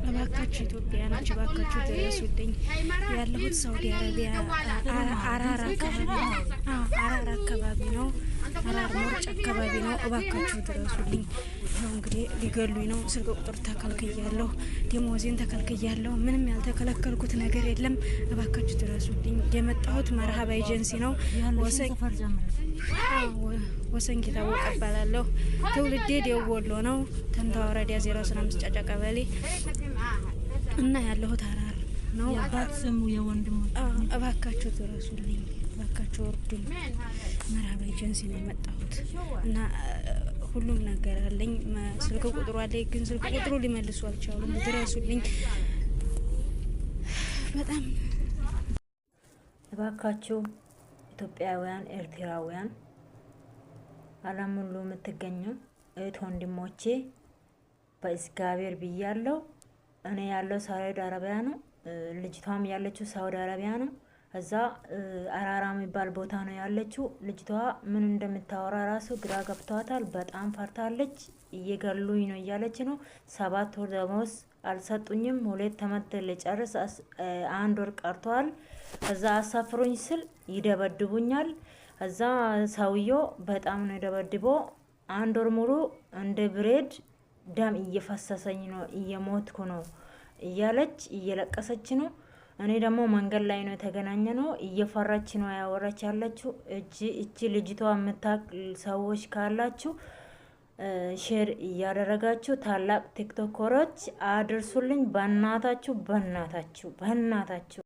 እባካችሁ ኢትዮጵያኖች እባካችሁ ድረሱልኝ። ያለሁት ሳውዲ አረቢያ አራር አካባቢ፣ አራር አካባቢ ነው። አራር ሞርጭ አካባቢ ነው። እባካችሁ ድረሱልኝ። ይኸው እንግዲህ ሊገሉኝ ነው። ስልክ ቁጥር ተከልክያለሁ፣ ደሞዜን ተከልክያለሁ። ምንም ያልተከለከልኩት ነገር የለም። እባካችሁ ድረሱልኝ። የመጣሁት መርሀባ ኤጀንሲ ነው። ወሰን ጌታወቀ እባላለሁ። ትውልዴ ደቡብ ወሎ ነው። ተንታ ወረዳ 015 ጫጫ ቀበሌ እና ያለሁት አራር ነው። እባካችሁ ድረሱልኝ፣ እባካችሁ እርዱኝ። መርሀባ ኤጀንሲ ነው የመጣሁት እና ሁሉም ነገር አለኝ። ስልክ ቁጥሩ አለኝ፣ ግን ስልክ ቁጥሩ ሊመልሱ አልቻሉም። ድረሱልኝ በጣም። እባካችሁ ኢትዮጵያውያን፣ ኤርትራውያን፣ ዓለም ሁሉ የምትገኙ እህት ወንድሞቼ በእግዚአብሔር ብያለሁ። እኔ ያለው ሳውዲ አረቢያ ነው። ልጅቷም ያለችው ሳውዲ አረቢያ ነው። እዛ አራራ የሚባል ቦታ ነው ያለችው። ልጅቷ ምን እንደምታወራ ራሱ ግራ ገብቷታል። በጣም ፈርታለች። እየገሉኝ ነው እያለች ነው። 7 ወር ደሞዝ አልሰጡኝም። 2 አመት ልጨርስ 1 ወር ቀርቷል። እዛ አሳፍሩኝ ስል ይደበድቡኛል። እዛ ሰውየው በጣም ነው የደበድቦ። 1 ወር ሙሉ እንደ ብሬድ ደም እየፈሰሰኝ ነው፣ እየሞትኩ ነው እያለች እየለቀሰች ነው። እኔ ደግሞ መንገድ ላይ ነው የተገናኘ ነው። እየፈራች ነው ያወራች ያለችው። እቺ ልጅቷ የምታውቅ ሰዎች ካላችሁ share እያደረጋችሁ ታላቅ ቲክቶከሮች አድርሱልኝ። በእናታችሁ፣ በእናታችሁ፣ በእናታችሁ።